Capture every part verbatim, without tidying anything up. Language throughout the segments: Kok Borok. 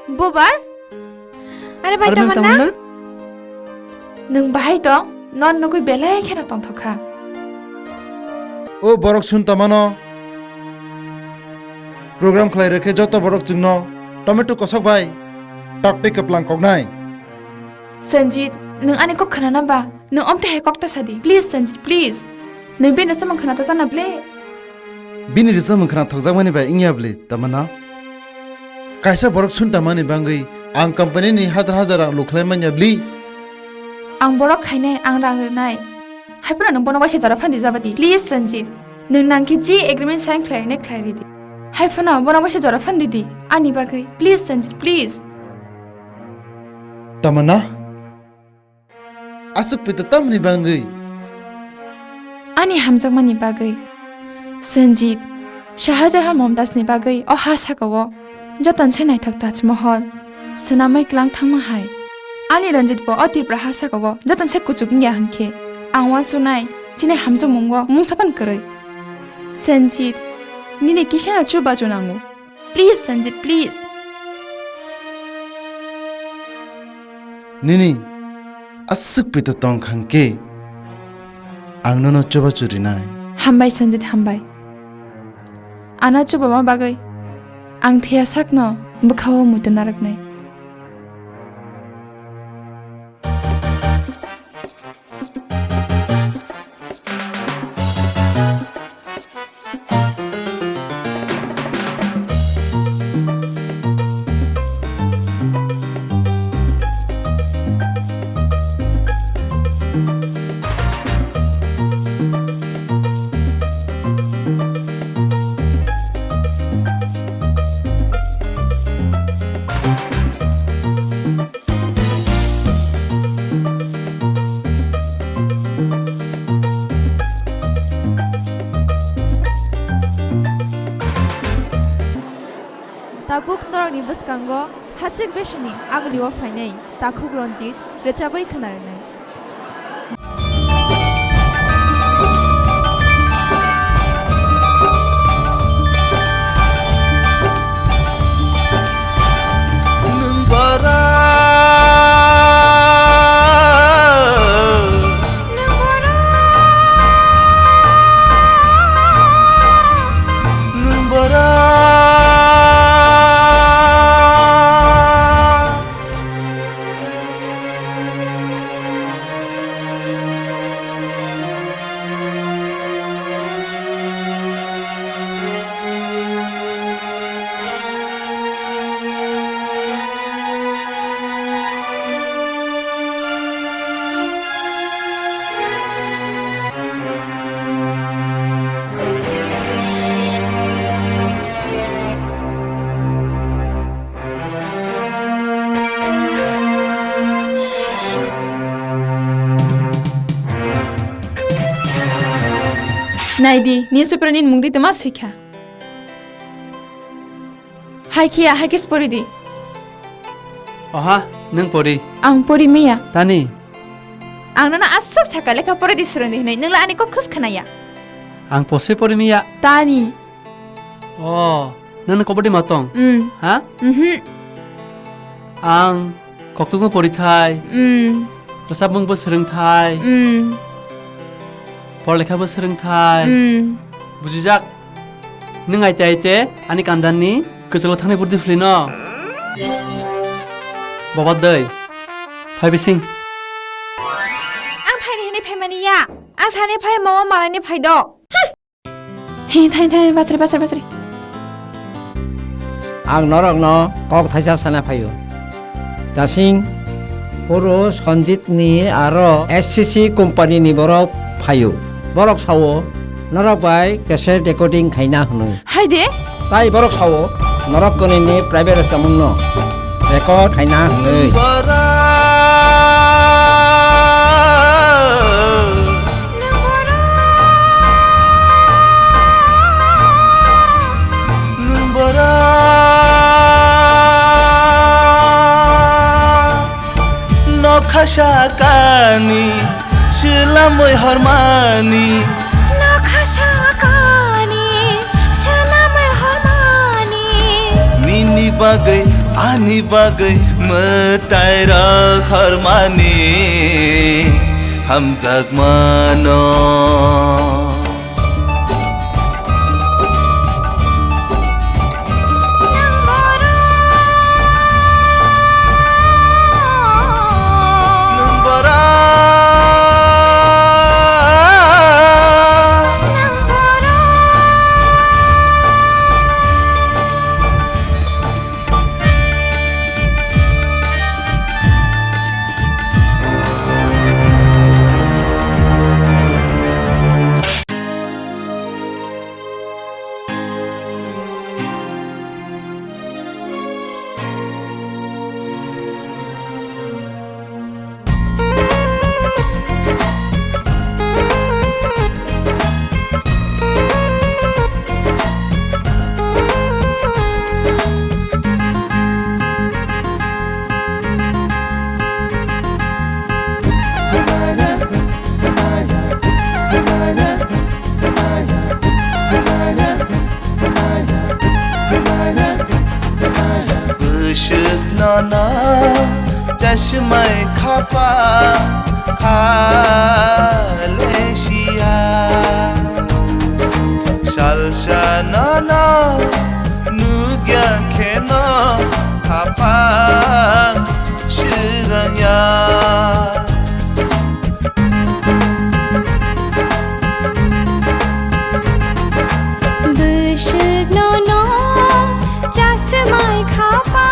Bubar? Are bai, Are nang Tamanna? Tamanna? Nwng bahai tong? Non nugwi belai kheno tongthokha. O borok sun tamano. Program khlai rwkhe joto borok chwngno tomato kosok bai tok tei kwplang koknai. Sanjit, nwng ani kok khnana ba? Nwng omte hai kok ta sadi. Please, Sanjit, please. Nwng bini samung khna ta sana ble. Bini rwchapmung khna thokjakmani bai wngya bwle, Tamanna? Kaisa borok suntamani bangwi ang company ni hajar hajar rang lukhlai manya bwle? Ang borok khainai, ang rang rwnai. Haiphano nwng bono waisa jora phan di jabadi. Please, Sanjit. Nwng nangkhe je agreement sign khlai rwnai khlai ridi. Haiphano bono waisa jora phan ridi. Ani bagwi. Please, Sanjit, please. Tamanna? Aswk poito tamni bangwi? Ani hamjakmani bagwi. Sanjit, Shah Jahan Mumtaz ni bagwi o ha sakao joton se naithok Taj Mahal swnamwi kwlang thangma hai. Ani Ranjit bo o Tripura ha sakao joton se kuchuk wngya hwnkhe ang uansuknai chini hamjakmungo mungsa phan kwrwi. Sanjit, nini kisano chubachu nango. Please, Sanjit, please. Nini aswk poito tong khangkhe ang nono chubachu rinai. Hambai, Sanjit, hambai. Ano chubama bagwi ang thwiya sakno bwkhao muitu narwknai. Tabuk norokni bwskango hachik besini agulio phainai takhuk Ranjit rwchabwi khwna rwnai. Naidi, newspaper ni mungdi tama sikha. Hai khiya, hai khe pori di. Oha, nwng pori. Ang pori miya. Tani? Ang nono aswk saka lekha pori di, swrwng di hinwi, nwng la ani kok khus khnaya. Ang pose pori miya. Tani? Oh, nang kobodi matong? Mm. Ha? Mhm. Ang koktukno porithai. Mm. Rwchapmungbo swrwngthai. Mm. Porlekhabo swrwngthai. Mm. Bujijak. Nwng aite aite ani kandanni kwchwlo thangnai burdi phlino. Boba dei. Phai bising. Ang phaini hinwi phaimani ya. Ang sani phai, mama malaini phai do. Hi, thai, thai, bachari, bachari, bachari. Ang norokno kok thaisa sana phaio. Dasing, puro Sanjit ni aro S C C company ni borok phaio. Borok sao, norok bai cassette recording khaina hwnwi. Hai de? Tai borok sao, norok kwnwi ni private rwchapmung no record khaina hwnwi. Nokha sakani swlamwi hormani. Nokha sakani swlamwi hormani. Nini bagwi Ani bagwi mwtai rok hormani hamjakmano. Bwswk nono chasmai khapa kha le sia. Salsa nono nugya kheno khapang srangya. Bwswk nono chasmai khapa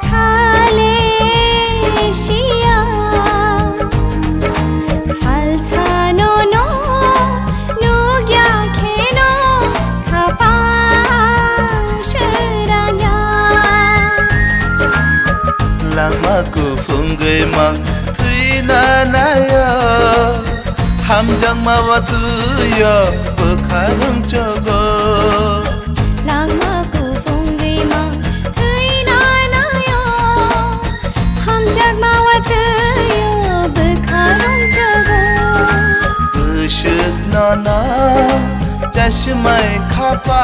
kha le sia. Salsa nono nugya kheno khapang srangya. Langma kuphungwi mang thwina naio, hamjakma watwio bwkha rwngchogo. Langma kuphungwi mang thwina naio, hamjakma watwio bwkha rwngchogo. Bwswk nono chasmai khapa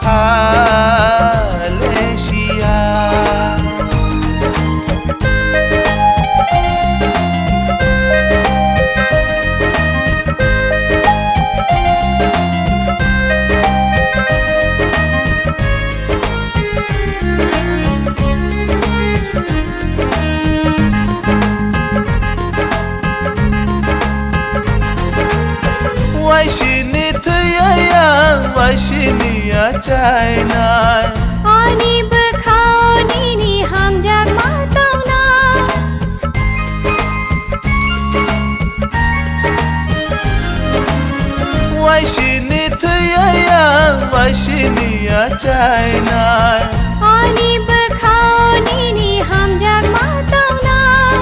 kha le sia. Waisini thwiya yang, waisini achainai. Ani bwkhao nini hamjakma tongnai. Waisini thwiya yang, waisini achainai. Ani bwkhao nini hamjakma tongnai.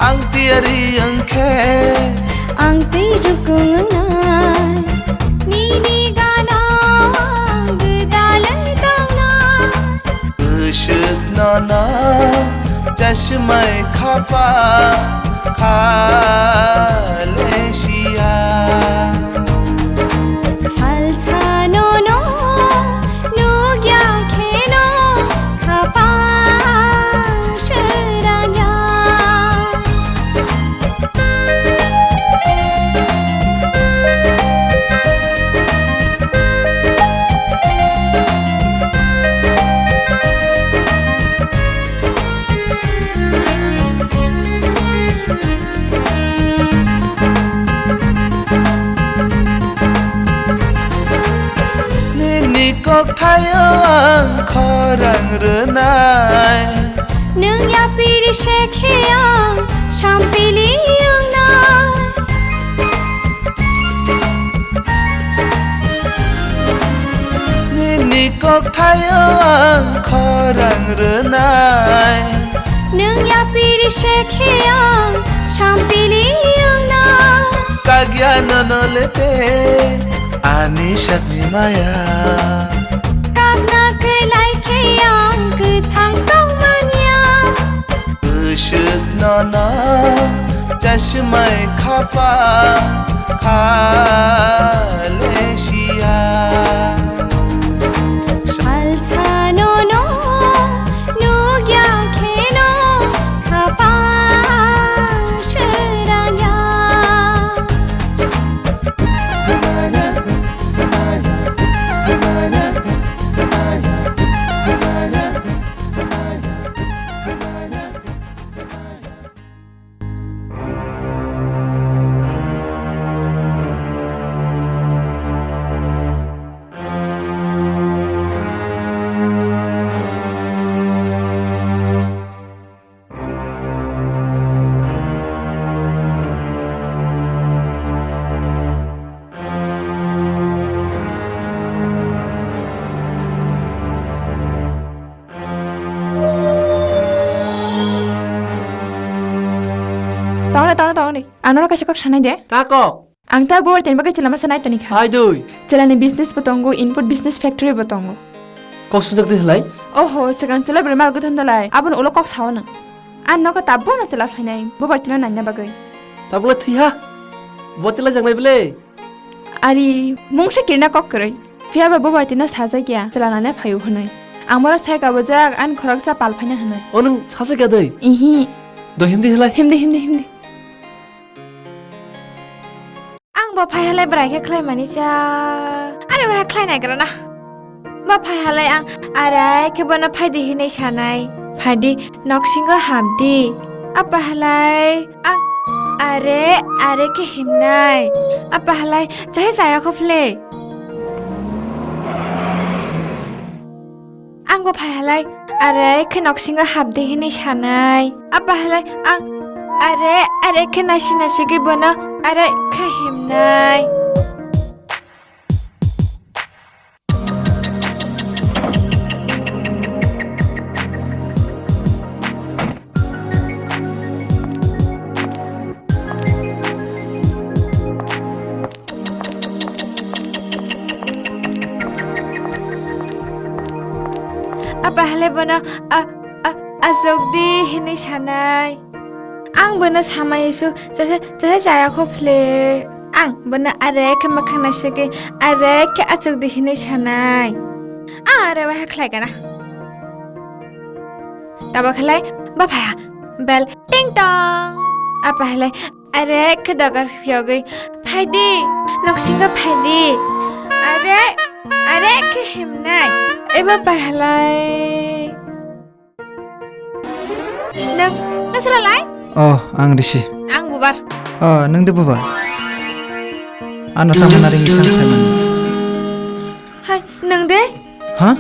Ang tiyari wngkhe. Ang twi rukung wngnai. Nini gana ang gwdalwi tongnai. Bwswk nono chasmai khapa kha le sia. Salsa nono nugya kheno khapang srangya. Nini kokthaio ang khorang rwnai. Nwng yapiri se khe ang sampili wngnai. Nini kokthaio ang khorang rwnai. Nwng yapiri se khe ang sampili wngnai. Kagya nono lete ani sakni maya. Kakna kwlai khe ang kwthang tongmanya. Bwswk nono chasmai khapa kha le sia. Salsa nono Ang norok kaisa kok sanai de. Ta kok? Ang ta bo tini bagwi chwla masa nai toni kha. Hai dui. Chwlani business bo tongo, input business factory bo tongo. Kok sujak de hlai? Oho, swkang chwla bwrwi mal gothono dalai. Aboni ulo kok sao nang. Ang nogo tabuk no chwla phainai, bo bartino naina bagwi. Tabuk le thwi ha. Bo tila jangnai bele. Ari, mungsa kirna kok kwrwi. Phiya ba bo bartino sajak ya, chwla nana phaio hwnwi. Ang bono sai kabujak, ani khoroksa pal phaina hwnwi. O nwng sajak ya doi? Ihi. Do himdi hlai? Himdi, himdi, himdi. Ang bo phai halai bwrai khe khlai mani cha. Are bo khlai nai gra na. Bo phai halai ang are khe bono phai di hinwi sanai. Phai di nok singo hap di. Apa halai ang are, are khe himnai. Apa halai chai chaya kho phle. Ang bo phai halai, are khe nok singo hap di hinwi sanai. Apa halai ang are, are khe nasi nasi gwi bono are khe himnai. Apa hale bono a, a, asok di hinwi sanai. Ang bono samai su chasa, chasa chaya kho phle. Ang bono are khe makhang naisegwi are khe asok di hinwi sanai. Ang are waha khlai gana. Tabo khlai ba phaya bel ting tong. Apa hale are khe dogar phiyogwi phaidi, noksingo phaidi. Are, are khe himnai. Eba pai halai. Nang, nang sralai? Oh, ang Rishi. Ang Bubar. Oh, nang de Bubar. Ano tamo naring isang khaimani. Hai, nang de? Ha?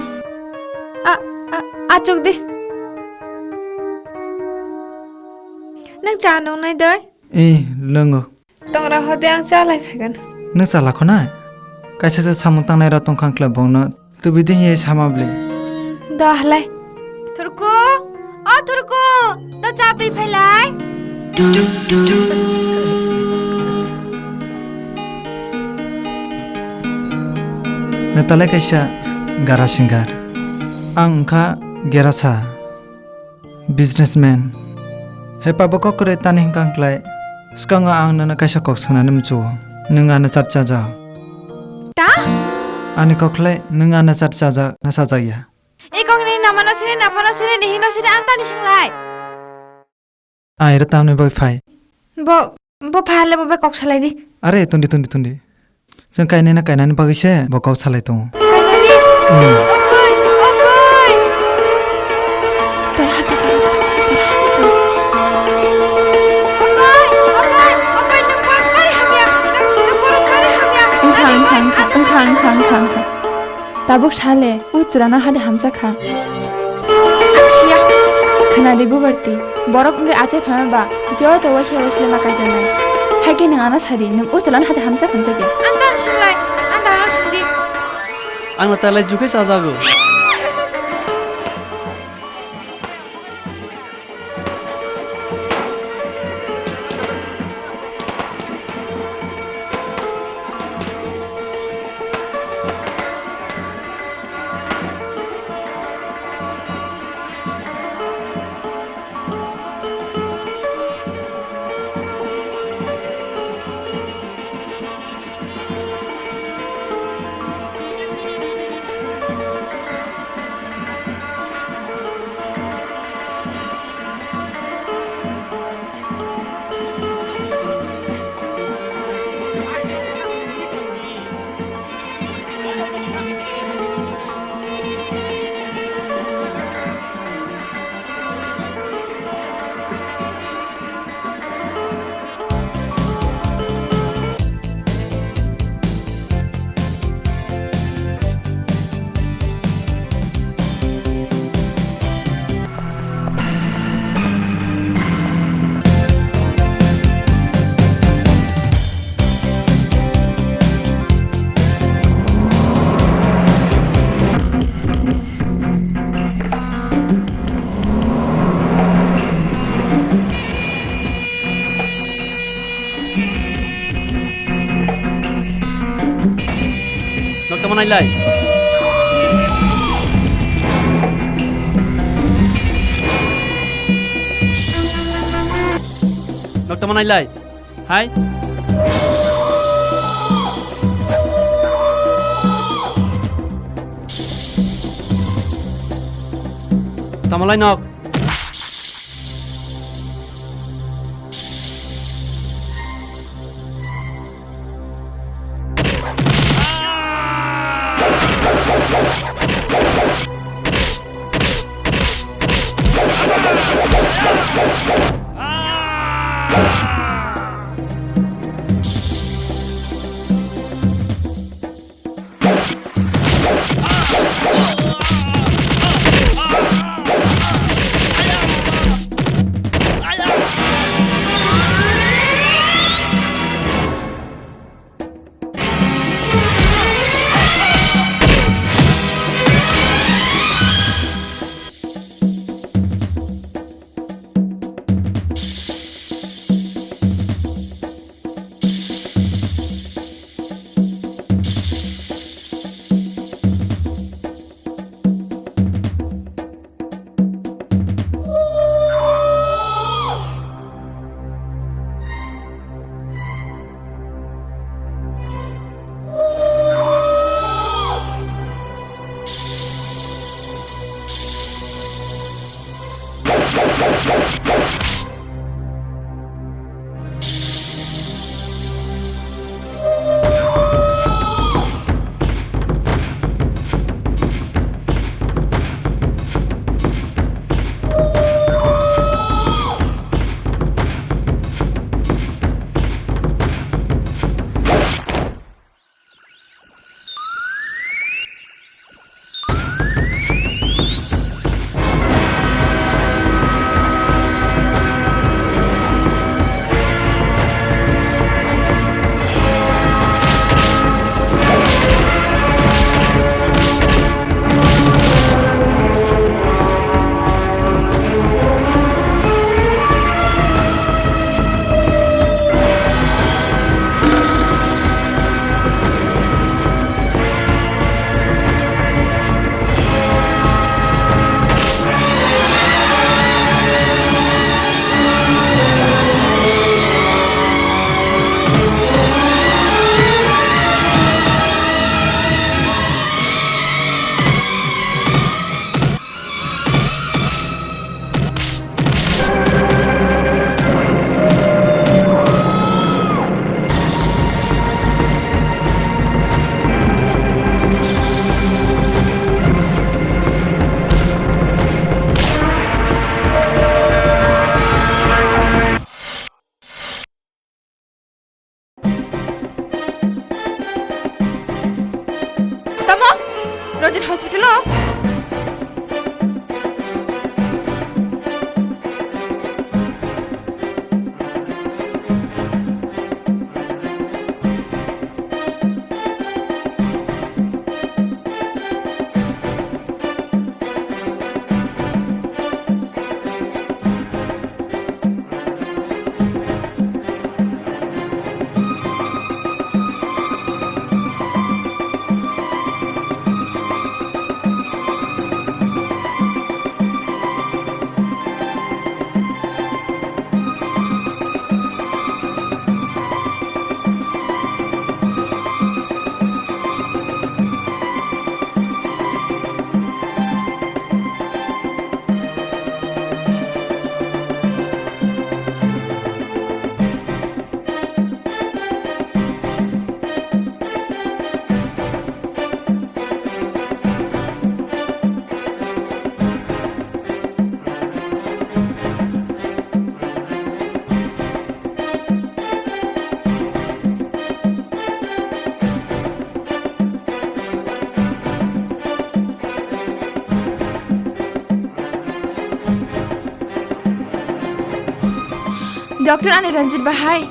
A, a, achuk de. Nang cha nung nai doi? Eh, lwngo. Tongra hode ang chalai phaikhan. Nw chala khonai? Kaisa se samung tangnai rok tongkha wngkla bongno tubidi hiye sama bli. Mm, do halai. Thurku, o Thurku, do cha twi phailai. Nw talai kaisa gara singar. Ang wngkha gerasa. Businessman. Hepa bo kok kwrwi tani hwnkha hwnkhlai, swkango ang nono kaisa kok swngnani muchungo. Nwng ano chat chajak. Ta? Ani kok khlai nwng ano chat chajak na chajak ya? E kokni namano sini, naphano sini, nihino sini, ang tani swnglai. Ang iro tamni bagwi phai? Bo, bo phai le bo bai kok salai di. Are, tundi, tundi, tundi. Chwng kainai na kainani bagwi se bo kok salai tongo. Kainani? Hmm. Opai, opai. Opai, opai, opai, nwng borok bari hamya, nwng, nwng borok bari hamya. Wngkha, wngkha, wngkha, wngkha, wngkha, wngkha, wngkha. Tabuk sale, u chwrano hade hamsa kha. Ang siya. Khwnadi Bubarti, borok wngwi achai phama ba, joto waisa waisle ma kaijaknai. Haikhe nwng ano sadi, nwng u chwlano hade hamsa khamsa khe. Ang tano swnglaio, ang tano swngdi. Ang na talai jukhe chajago. Nailai. Nok tamo nailai. Hai. Tamalai nok. Tamo? Rojit hospital o? Doctor ani Ranjit bahai.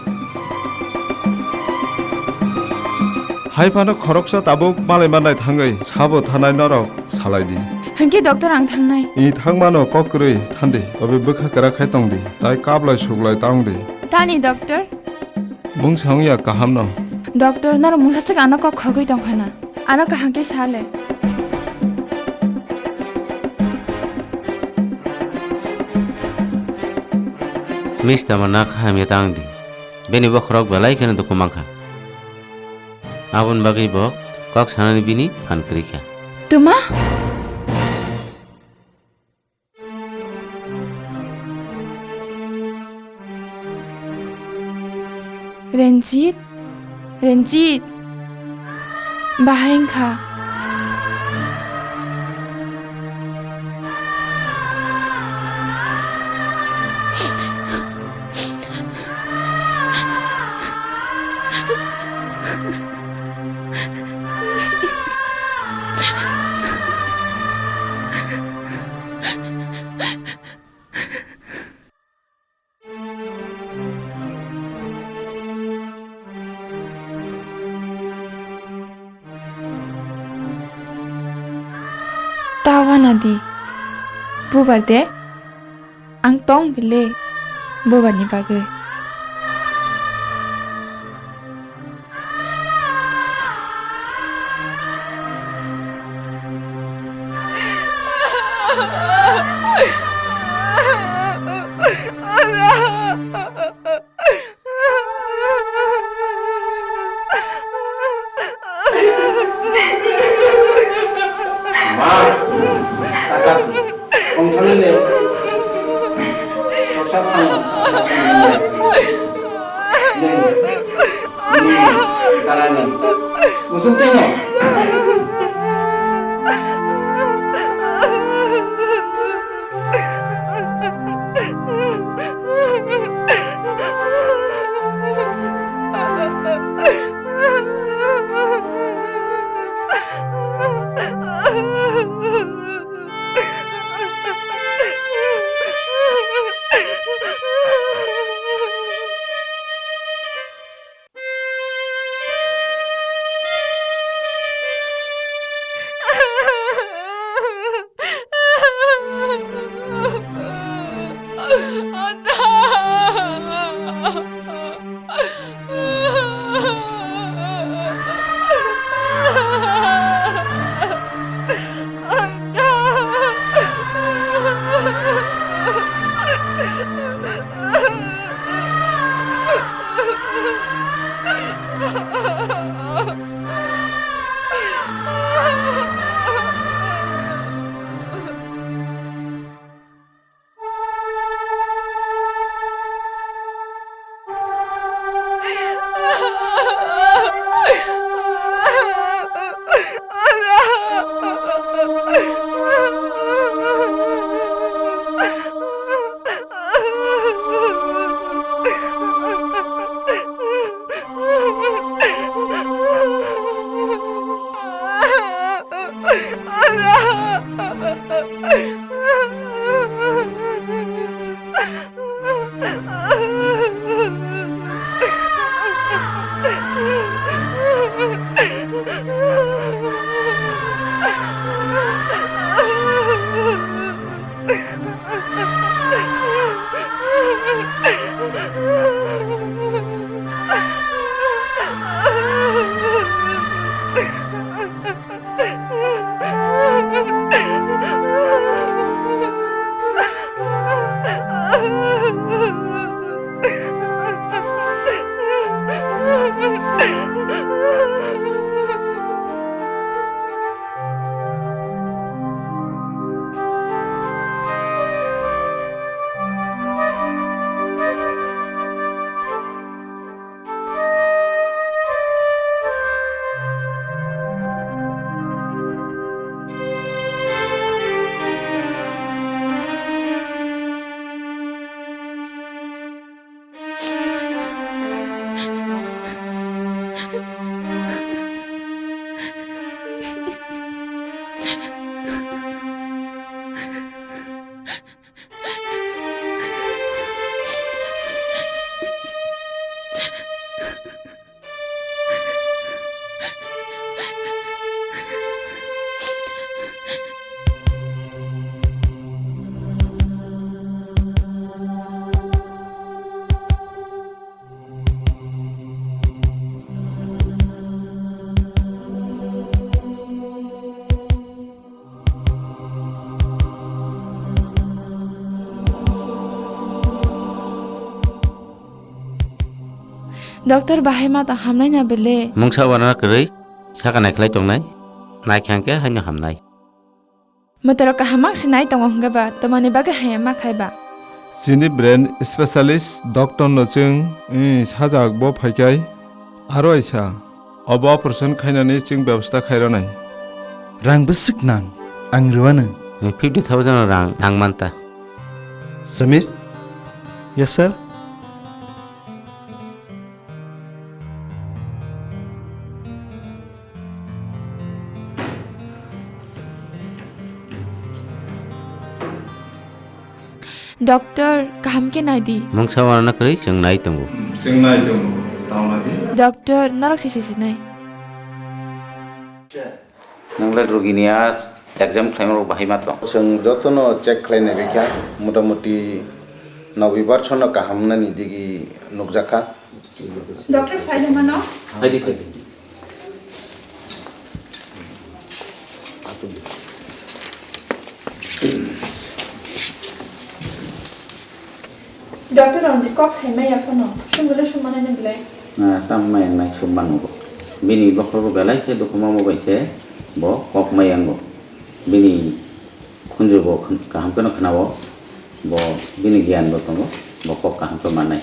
Hai phano khoroksa tabuk malai manai thangwi sabo thanai norok salai di. Hinkhe doctor ang thangnai. I thangmano kok kwrwi thandi, tobe bwkha kwrak khai tongdi, tai kaplai suklai tangdi. Tani doctor? Mungsa wngya kahamno. Doctor, norok mungsa swk ano kok khogwi tongkhana. Ano kaham khe sa le. Mister ma nak hamya tang di. Bini bokhorok belai kheno dukhu mankha. Aboni bagwi bo kok sanani bini phan kwrwi kha. Tuma? Renjit, Renjit, bahai wngkha. Ta wana di, bubar de. Ang tong bile bubarni bagwi. Ma, takat, kongthani le, soksa phano, neng, neng, talani, musuk tino. Doctor bahai ma tong hamnai na bele? Mungsa wana kwrwi saka naikhlai tongnai, naikha hwnkhe haino hamnai. Mwtairok kaham mang se nai tongo hwnkhe ba, tamoni bagwi hamya ma khai ba? Chini brain specialist doctor no chwng, eh, sajak bo phaikai. Aro aisa, obo operation khainani chwng bebosta khairwnai. Rang bwswk nang, ang rwano. Fifty thousand rang nang manta. Samir? Yes, sir. Doctor, kaham khe nai di. Mungsa wana kwrwi chwng nai tongo. Chwng nai tongo, tamo di. Doctor, norok se se sinai. Nwng le rugini a exam khlaima rok bahai ma tong? Chwng jotono check khlai nai rikha, mota moti nobi percent no kaham wngnani digi nukjakha. Doctor, phai de mano? Phai di, phai di. Doctor, ang di kok sai maya phano, sumgule summanai na belai. Na, tamo maya nai summan bo. Bini bokhorok belai khe dukhu mamo bai se bo kok maya wngo. Bini khunju bo khn-, kaham kheno khna-o, bo bini giyan bo tongo, bo kok kaham khe mannai.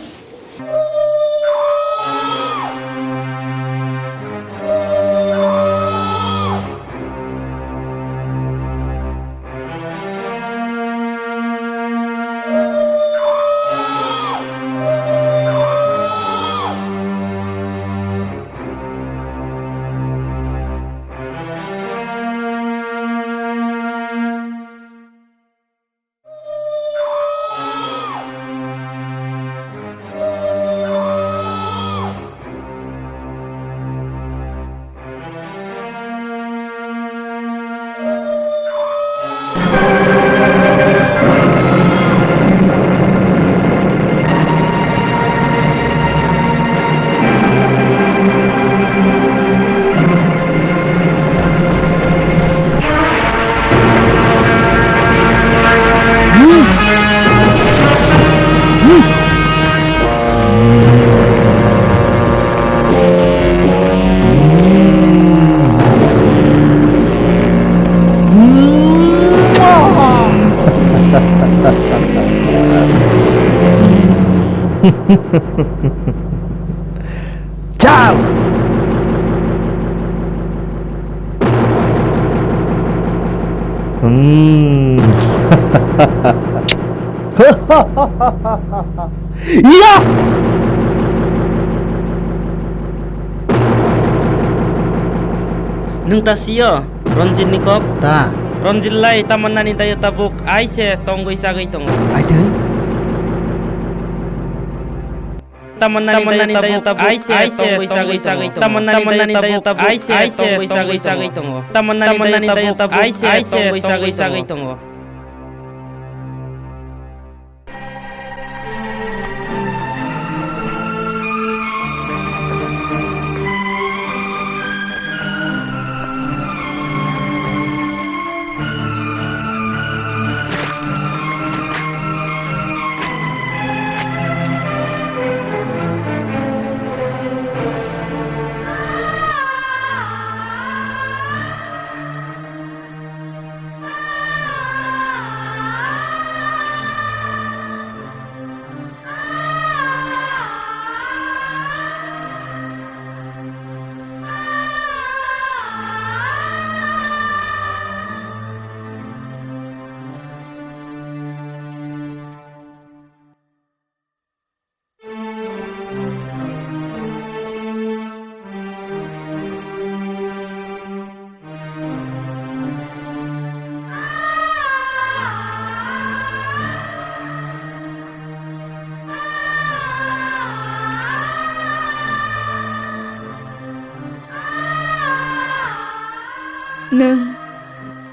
Chao! Hmm. Iya! Nwng ta sio, Ranjit ni kok? Ta. Ranjit lai Tamanna ni dayo tabuk ai se tongwi chagwi tongo. Ai twi? Tamanna ni dayo tabuk ai se tongwi chagwi tongo. Tamanna ni dayo tabuk ai se tongwi chagwi tongo. Tamanna ni dayo tabuk ai se tongwi chagwi tongo. Nwng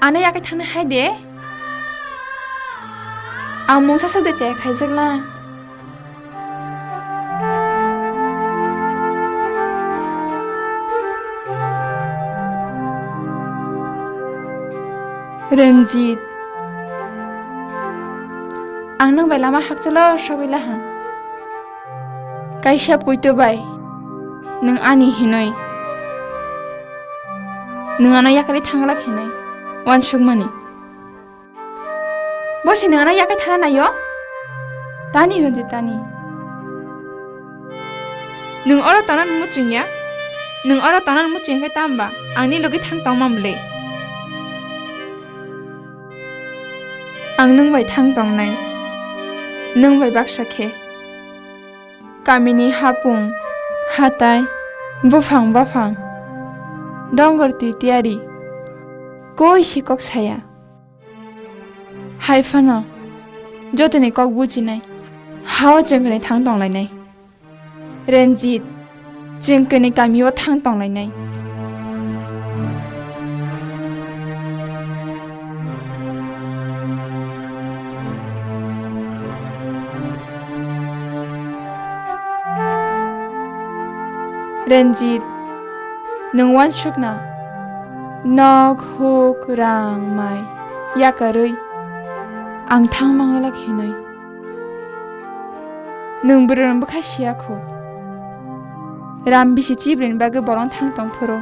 ano yakai thangna hai de. Ang mungsa swk de chaya khaijak la. Ranjit, ang nwng bai lama hakchalo sogwi laha. Kaisa poito bai Nwng ani hinwi. Nwng ano yakarwi thangla khenai. Uansukmani. Bo se nwng ano yakarwi thana naio? Tani Ranjit, tani. Nwng oro tongna muchungya? Nwng oro tongna muchung khe tamba? Ang ni logi thang tongma bwle. Ang nwng bai thang tongnai. Nwng bai baksa khe. Kamini hapung, hatai, buphang baphang, dongor twi tiyari, koi se kok saya. Hai phano jotoni kok bujinai, hao chwng khe thang tonglainai. Ranjit, chwng khe kamio thang tonglainai. Ranjit, nwng uansukna? Nok, huk, rang, mai yakarwi ang thang mangwlak hinwi. Nwng bwrwirokni bwkha siya kho. Ram bisi chibrini bagwi bolong thang tong phuru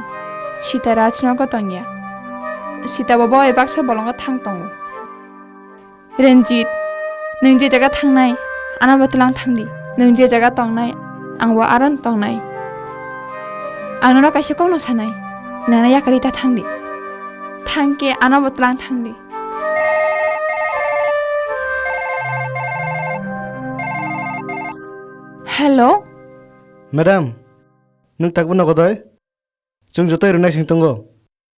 Sita rajnogo tongya. Sita bo bai baksa bolongo thang tongo. Ranjit, nwng je jaga thangnai, ano bo tlang thangdi. Nwng je jaga tongnai, ang bo aron tongnai. Ang nono kaisa kokno sanai, nana yakarwi ta thangdi. Thangkhe ano bo tlang thangdi. Hello? Madam, nwng takbo nogo doi? Chwng joto rwnai sing tongo.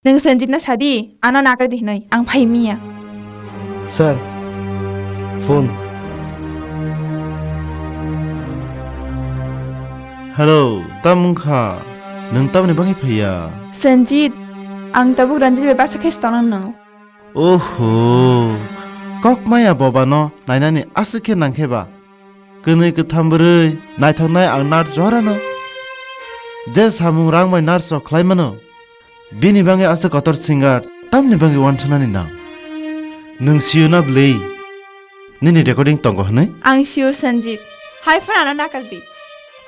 Nwng Sanjit no sadi, ano nakardi hinwi, ang phai miya. Sir, phone. Hello, tam wngkha? Nwng tamni bagwi phaiya? Sanjit, ang tabuk Ranjit bai baksa khe se tongnang nang. Oho, kok maya boba no nainani aswk khe nang khe ba? Kwnwi kwtham bwrwi naithoknai ang nurse jorano. Je samung rang bai nurse rok khlai mano, bini bagwi aswk kotor singer tamni bagwi uansuknani nang? Nwng sio na bwlwi nini recording tongo hwnwi? Ang sio Sanjit. Hai phano ano nakardi.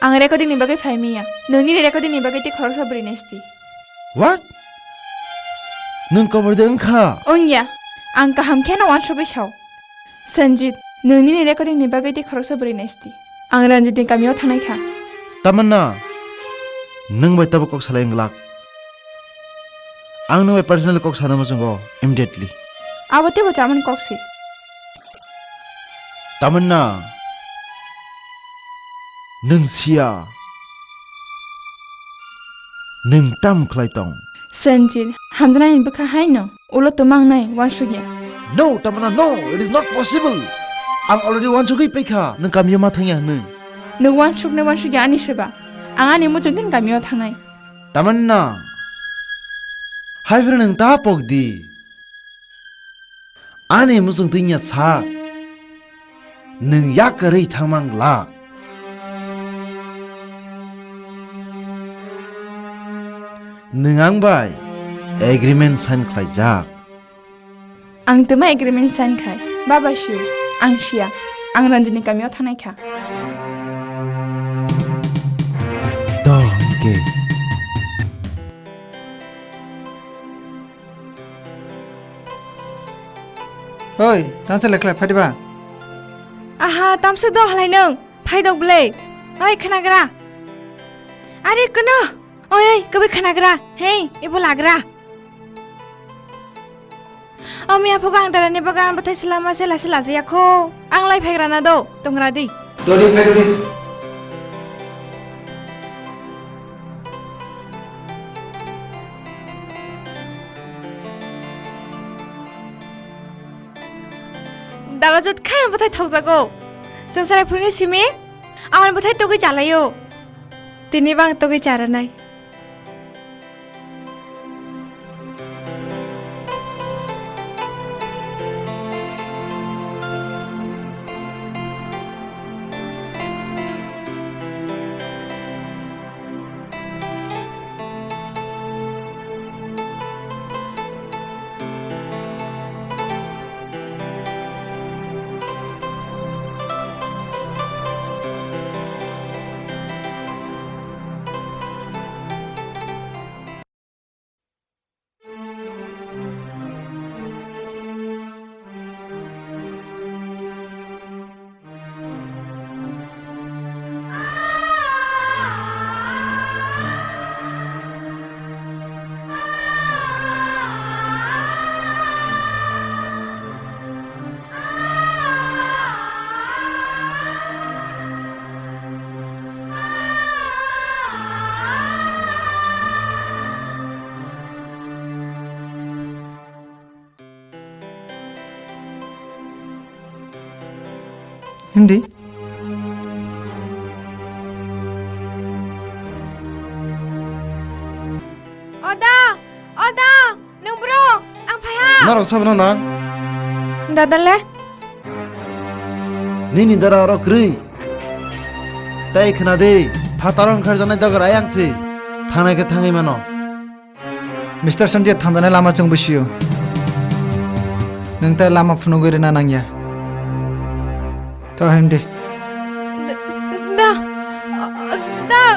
Ang recording ni bagwi phai miya. Nwng nini recording ni bagwi tei khoroksa bwrwi naisti. What? Nwng kobor de wngkha? Wngya. Ang kaham kheno uansugwi sao. Sanjit, nwng nini recording ni bagwi tei khoroksa bwrwi naisti. Ang Ranjit ni kamio thangnai kha. Tamanna, nwng bai tabuk kok salai wng glak. Ang nwng bai personally kok sana muchungo immediately. Abo teibo chamani kok se. Tamanna, nwng siya. Nwng tam khlai tong? Sanjit, hamjaknai ni bwkha hai no. Ulo twmang nai, uansukya. No, Tamanna, no, it is not possible. Ang already uansugwi paikha, nwng kamio ma thangya hwnwi. Nwng uansuknai uansukya ani seba. Ang ani muchungtwini kamio thangnai. Tamanna, hai phano nwng ta pok di. Ani muchungtwi wngya sak. Nwng yak kwrwi thangmang glak. Nwng ang bai agreement sign khlaijak. Ang twma agreement sign khai, baba sio, ang siya, ang Ranjit ni kamio thangnai kha. To, hwnkhe. Oi, tangsa lekhlai phai diba? Aha, tamsa do halai nwng, phai dok bwlai. Oi, khnagra. Are, kono. Oi, oi, kwbwi khnagra. Hei, ebo lagra. Omi aphugo ang darani bagan bwthai selama se lasi lajaya kho. Ang lai phaigrana do, tongra di. Dodi, phai dodi. Dala jot khai ang bwthai thokjago. Swngsarai phuruni simi ang bwthai togwi chalaio. Tini bang togwi charanai. Hindi. Oda! Oda! Nwng bro! Ang phaiha! Norok sabno na? Dada le? Nini dara oro kwrwi. Tei khna di, phataro wngkharjaknai dogar ayang si. Thangnai khe thangwi mano. Mister Sanjay, thangjaknai lama chwng bwsio. Nwng tai lama phunugwi rwna nangya. To hindi. Da, da, da.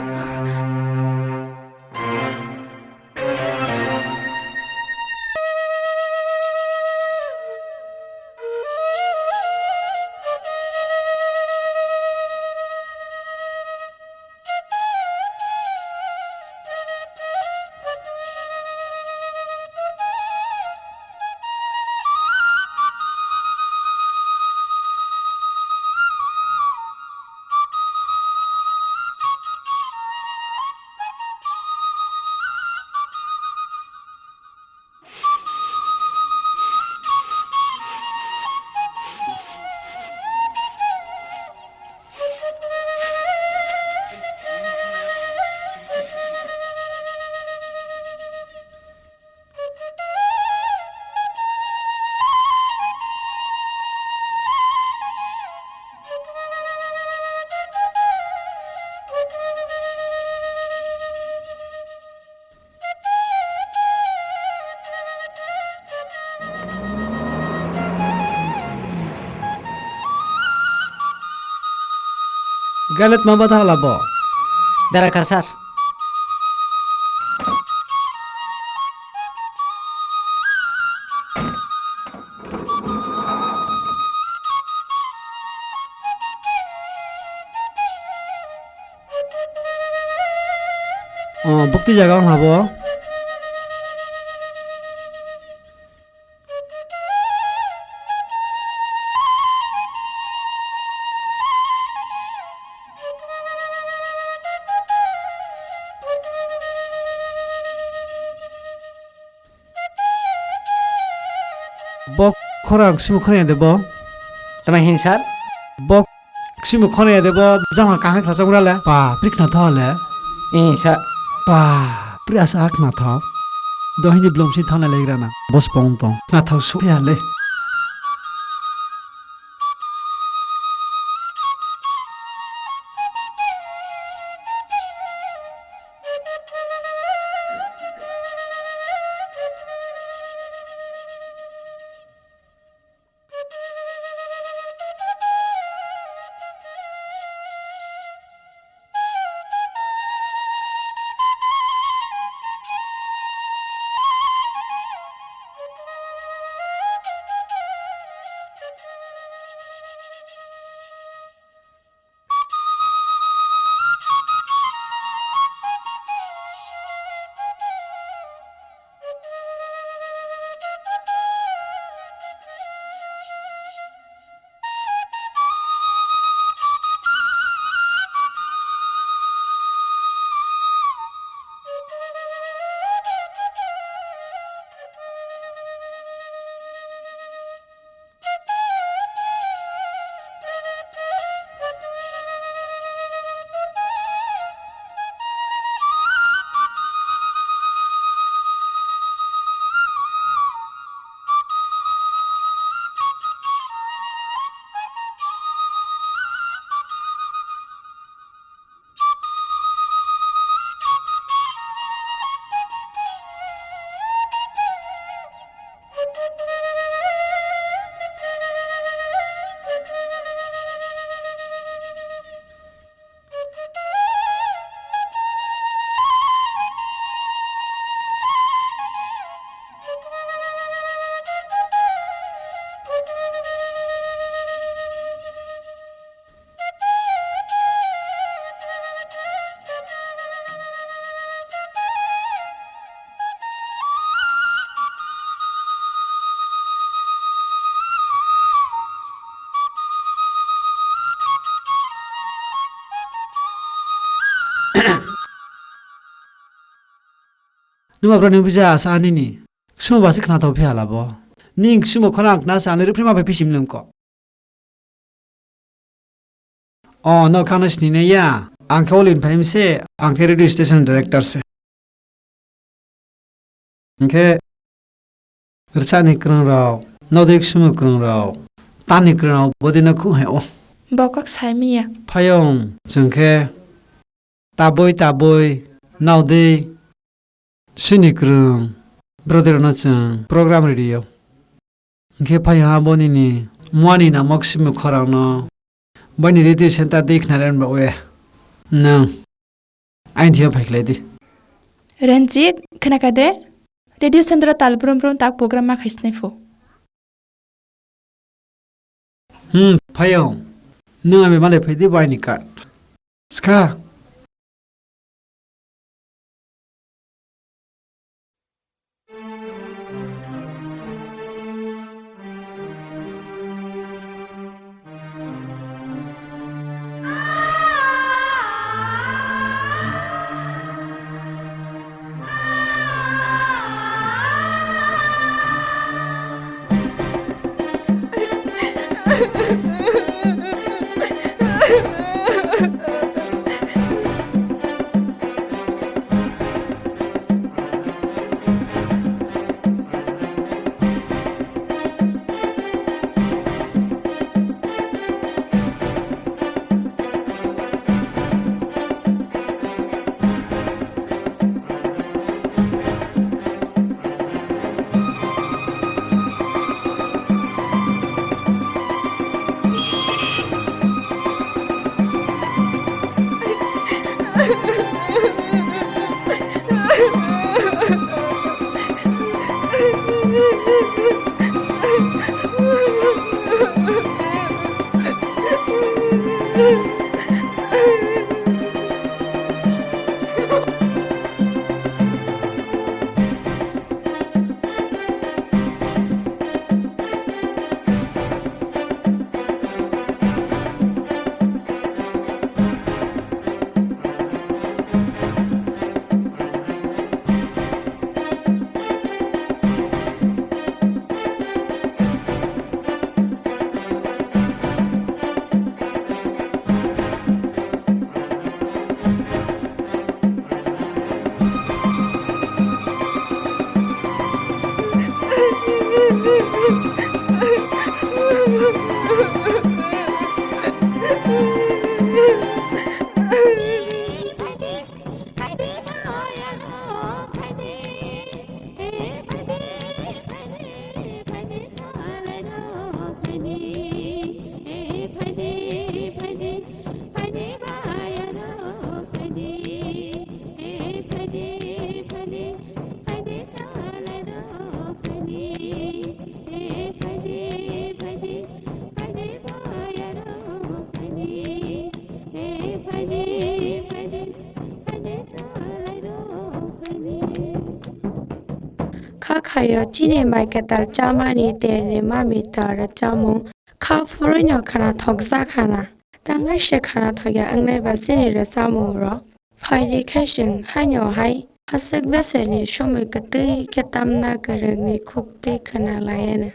Galet ma bata hala bo. Dara ka sir. Oh, bukti jaga wng habo. Bo khorang simo khorang de bo. Tama hin sir? Bo Ksimo khonaya de bo jama kahai khlasok rale. Pa, pri khna tho le. Ee, sa. Pa, pri asa khna tho. Dohini blom si thona le grana. Bos pong tong. Khna tho su ya le. Numa bro ni buja asa ani ni. Ksuma basi khna tho phi hala bo. Ning ksuma khona ang khna sa ani ruphi ma bai phi sim nang ko. O, no khano sini nai ya. Ang khe olin phaim se, ang khe radio station director se. Hwnkhe rwchapni kwrwng rok, nodoi sumui kwrwng rok, tamni kwrwng rok bodino khung hai o. Bo kok sai manya. Phayung chwng khe tabwi tabwi nodoi sini kwrwng bwrwdwirokno chwng program rwdi o. Hwnkhe phai ha bo nini muani namok simi khorangno, bini radio center de khnaren ba we. Nwng aini thio phai khlai di. Ranjit, khna kha de? Radio center tal brum brum tak program ma khai sinai pho. Hmm, phaiyong. Nwng ami malai phai di bo aini card. Skha. Kha khaio chini mai kwtal chamani tei rimani tara chamung kha phurwino khwnathokjak khana. Tangwi se khwnathokya wngnai ba chini rwchapmungrok. Phaidi khe chwng haino hai aswk beserni somoi kwtwi khe tamna kwrwngni khuk twi khwna laianw.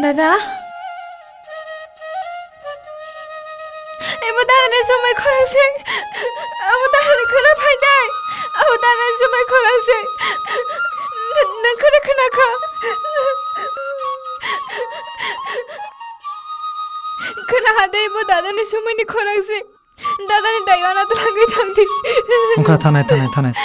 Dada? Ebo dadani somoi khorang se. Abo dadani khwna phainai. Abo dadani somoi khorang se. Nwng khwna khwna kha. Khwna ha de ebo dadani somoini khorang se. Dadani daiwana twlangwi thangdi. Wngkha, thanai, thanai, thanai.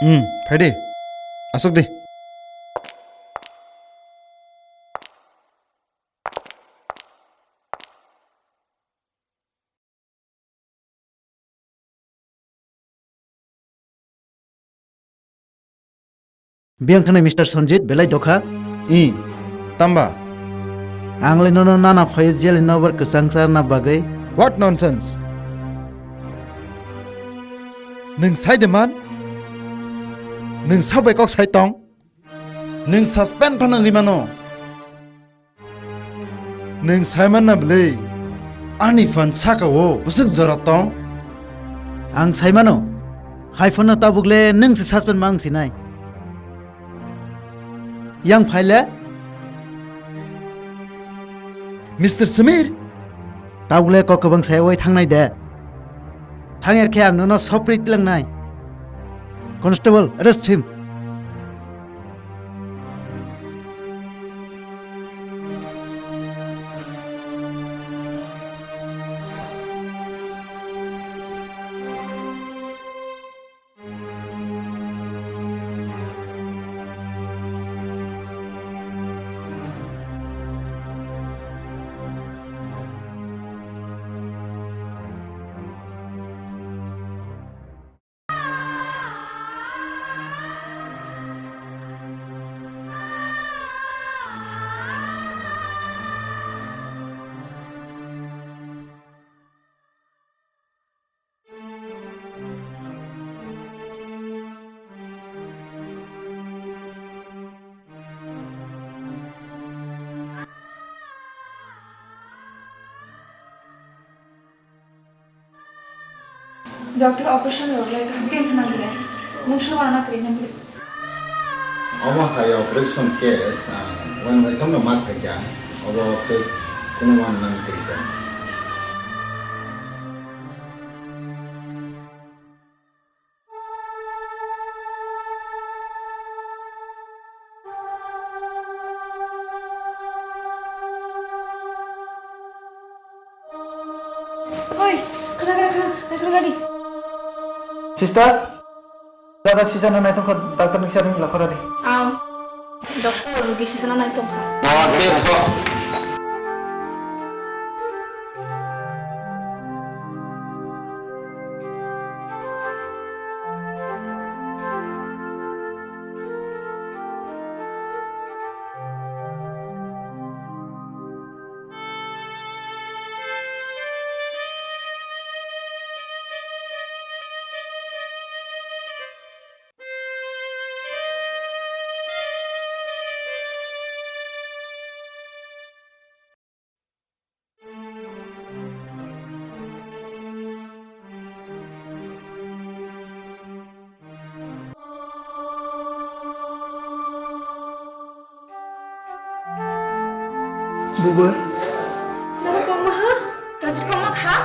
Hmm, phai di. Asuk di. Biyang thani Mister Sanjit, belai dokha? I, tamba? Ang le nono nana phai jeli nobar kwchang charna bagwi. What nonsense? Nwng sai de man? Nwng sabai kok sai tong? Nwng suspend phano wngwi mano. Nwng sai manna bwlwi ani phan saka-o bwswk jora tong? Ang sai mano. Hai phano tabuk le nwng se suspend ma wng sinai. Yang phai le? Mister Samir? Tabuk le kok kwbang sai oi thangnai de. Thangya khe ang nono sopri tilangnai. Constable, arrest him. Doctor operation rok lai kha, bini thangna bwle. Mungsa wana kwrwi na bwle. Omo hai operation case, ah, wan waitham no ma thai kha, obo se kuno wan nang kwrwi kha. Oi, khna, khna, khna, khna, khna di. Sister, dada sisa na nai tongkha, doctor ni sari ni lakhora di. Aw, doctor rugi sisa na nai tongkha. Bubar. Nana kongma ha? Raji kongma kha?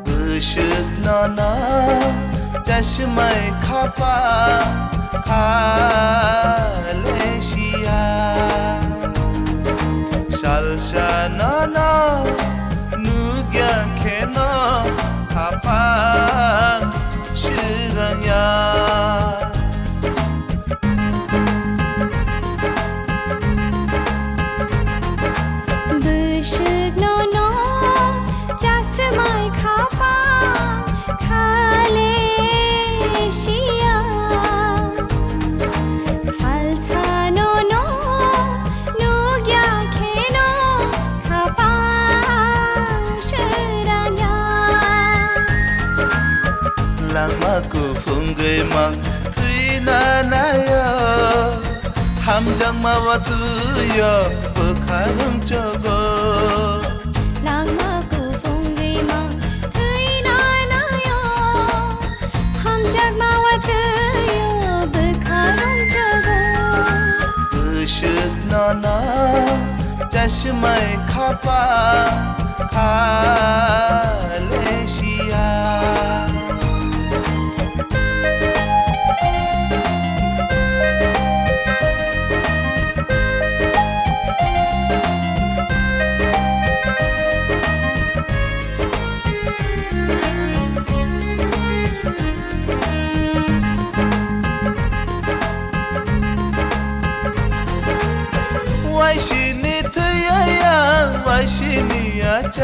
Bwswk nono chasmai khapa kha le sia. Salsa nono nugya kheno khapang srangya. Bwswk nono chasmai khapang kha le sia. Salsa nono nugya kheno khapang srangya. Langma kuphungwi mang thwina naio, hamjakma watwio bwkha rwngchogo. Langma kuphungwi mang thwina naio, hamjakma watwio bwkha rwngchogo. Bwswk nono chasmai khapa kha le sia. Waisini thwi yang, waisini achar.